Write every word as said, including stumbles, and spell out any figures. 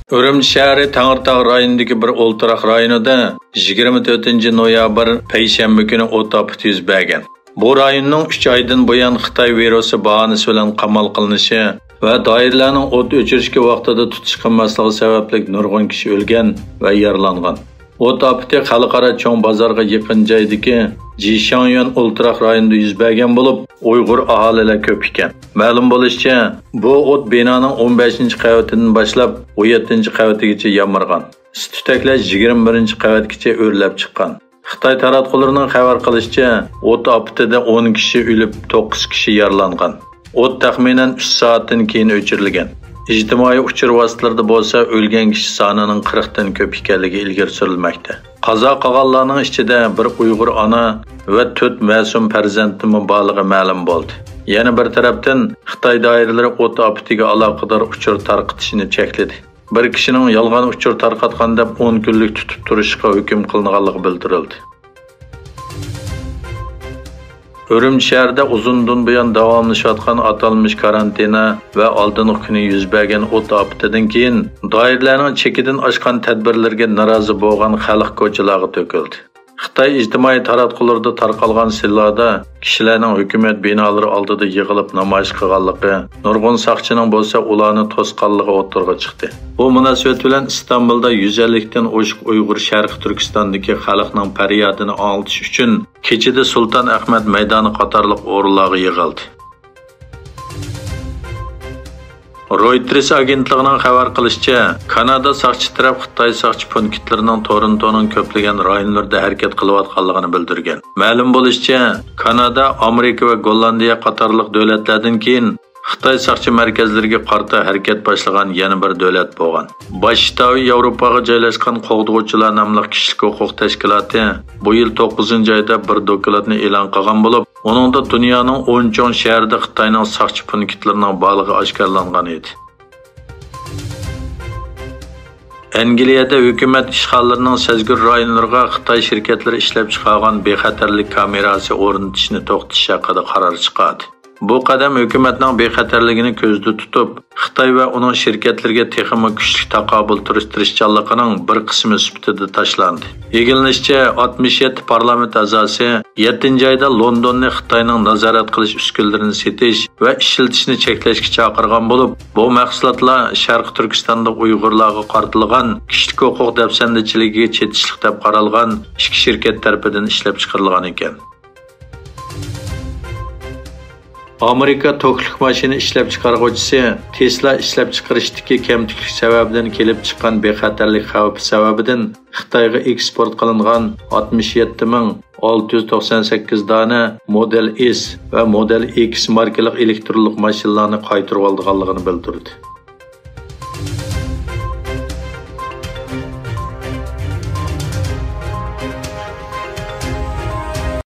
ئۈرۈمچى شەھىرى تەڭرىتاغ رايونىدىكى بىر ئولتۇراق رايونىدا يىگىرمە تۆتىنچى نويابىر پەيشەنبە كۈنى ئوت ئاپىتى يۈز بەرگەن. بۇ رايوننىڭ ئۈچ ئايدىن بۇيان خىتاي ۋىرۇسى باھانىسى بىلەن قامال قىلىنىشى ۋە دائىرىلەرنىڭ ئوت ئۆچۈرۈشكە ۋاقتىدا تۇتۇش قىلماسلىقى سەۋەبلىك نۇرغۇن كىشى ئۆلگەن ۋە يارىلانغان. ئوت ئاپىتى خەلقئارا چوڭ بازارغا يېقىن جايدىكى جىشاڭيۈەن ئولتۇراق رايونىدا يۈز بەرگەن بولۇپ، ئۇيغۇر ئاھالىلەر كۆپ ئىكەن. مەلۇم بولۇشىچە، بۇ ئوت بىنانىڭ ئون بەشىنچى قەۋىتىدىن باشلاپ ئون يەتتىنچى قەۋىتىگىچە يامرىغان. ئىس-تۈتەكلەر يىگىرمە بىرىنچى قەۋەتكىچە ئۆرلەپ چىققان. خىتاي تاراتقۇلىرىنىڭ خەۋەر قىلىشىچە، ئوت ئاپىتىدە ئون كىشى ئۆلۈپ، توققۇز كىشى يارىلانغان. ئوت تەخمىنەن ئۈچ سائەتتىن كېيىن ئۆچۈرۈلگەن. ئىجتىمائىي ئۇچۇر ۋاسىتىلىرىدا بولسا ئۆلگەن كىشى سانىنىڭ قىرىقتىن كۆپ ئىكەنلىكى ئىلگىرى سۈرۈلمەكتە. قازا قىلغانلارنىڭ ئىچىدە بىر ئۇيغۇر ئانا ۋە تۆت مەسۇم پەرزەنتنىمۇ بارلىقى مەلۇم بولدى. يەنە بىر تەرەپتىن، خىتاي دائىرىلىرى ئوت ئاپىتىگە ئالاقىدار ئۇچۇر تارقىتىشنى چەكلىدى. بىر كىشىنىڭ يالغان ئۇچۇر تارقاتقان دەپ ئون كۈنلۈك تۇتۇپ تۇرۇشقا ھۆكۈم قىلىنغانلىقى بىلدۈرۈلدى. ئۈرۈمچى شەھىرىدە ئۇزۇندىن بۇيان داۋاملىشىۋاتقان ئاتالمىش كارانتىنا ۋە ئالدىنقى كۈنى يۈز بەرگەن ئوت ئاپىتىدىن كېيىن، دائىرىلەرنىڭ چېكىدىن ئاشقان تەدبىرلىرىگە نارازى بولغان خەلق كوچىلارغا تۆكۈلدى. خىتاي ئىجتىمائىي تاراتقۇلىرىدا تارقالغان سىنلاردا كىشىلەرنىڭ ھۆكۈمەت بىنالىرى ئالدىدا يىغىلىپ نامايىش قىلغانلىقى، نۇرغۇن ساقچىنىڭ بولسا ئۇلارنى توسقانلىقى ئوتتۇرىغا چىقتى. بۇ مۇناسىۋەت بىلەن ئىستانبۇلدا يۈز ئەللىكتىن ئوشۇق ئۇيغۇر شەرقىي تۈركىستاندىكى خەلقنىڭ پەريادىنى ئاڭلىتىش ئۈچۈن كېچىدە سۇلتان ئەخمەت مەيدانى قاتارلىق ئورۇنلارغا يىغىلدى. رويتېرس ئاگېنتلىقىنىڭ خەۋەر قىلىشىچە، كانادا ساقچى تەرەپ خىتاي ساقچى پونكىتلىرىنىڭ تورونتونىڭ كۆپلىگەن رايونلىرىدا ھەرىكەت قىلىۋاتقانلىقىنى بىلدۈرگەن. مەلۇم بولۇشىچە، كانادا، ئامېرىكا ۋە گوللاندىيە قاتارلىق دۆلەتلەردىن كېيىن خىتاي ساقچى مەركەزلىرىگە قارىتا ھەرىكەت باشلىغان يەنە بىر دۆلەت بولغان. باش شتاۋى ياۋروپاغا جايلاشقان قوغدىغۇچىلار ناملىق كىشىلىك ھوقۇق تەشكىلاتى بۇ يىل توققۇزىنچى ئايدا بىر دوكلاتنى ئېلان قىلغان بولۇپ، ئۇنىڭدا دۇنيانىڭ ئون چوڭ شەھىرىدە خىتاينىڭ ساقچى پونكىتلىرىنىڭ بارلىقى ئاشكارىلانغان ئىدى. ئەنگلىيەدە ھۆكۈمەت ئىشخانىلىرىنىڭ سەزگۈر رايونلىرىغا خىتاي شىركەتلىرى ئىشلەپچىقارغان بىخەتەرلىك كامېراسى ئورنىتىشنى توختىتىش ھەققىدە قارار چىقاردى. بۇ قەدەم ھۆكۈمەتنىڭ بىخەتەرلىكىنى كۆزدە تۇتۇپ، خىتاي ۋە ئۇنىڭ شىركەتلىرىگە تېخىمۇ كۈچلۈك تاقابىل تۇرۇش تىرىشچانلىقىنىڭ بىر قىسمى سۈپىتىدە تاشلاندى. ئىگىلىنىشىچە، ئاتمىش يەتتە پارلامېنت ئەزاسى يەتتىنچى ئايدا لوندوننى خىتاينىڭ نازارەت قىلىش ئۈسكۈنىلىرىنى سېتىش ۋە ئىشلىتىشنى چەكلەشكە چاقىرغان بولۇپ، بۇ مەھسۇلاتلار شەرقىي تۈركىستاندا ئۇيغۇرلارغا قارىتىلغان كىشىلىك ھوقۇق دەپسەندىچىلىكىگە چېتىشلىق دەپ قارالغان ئىككى شىركەت تەرىپىدىن ئىشلەپچىقىرىلغان ئىكەن. ئامېرىكا توكلۇق ماشىنا ئىشلەپچىقارغۇچىسى تېسلا ئىشلەپچىقىرىشتىكى كەمتۈكلۈك سەۋەبىدىن كېلىپ چىققان بىخەتەرلىك خەۋپى سەۋەبىدىن خىتايغا ئېكسپورت قىلىنغان ئاتمىش يەتتە مىڭ ئالتە يۈز توقسان سەككىز دانە مودېل ئېس ۋە مودېل ئېكس ماركىلىق ئېلېكتىرونلۇق ماشىنىلارنى قايتۇرۇۋالىدىغانلىقىنى بىلدۈردى.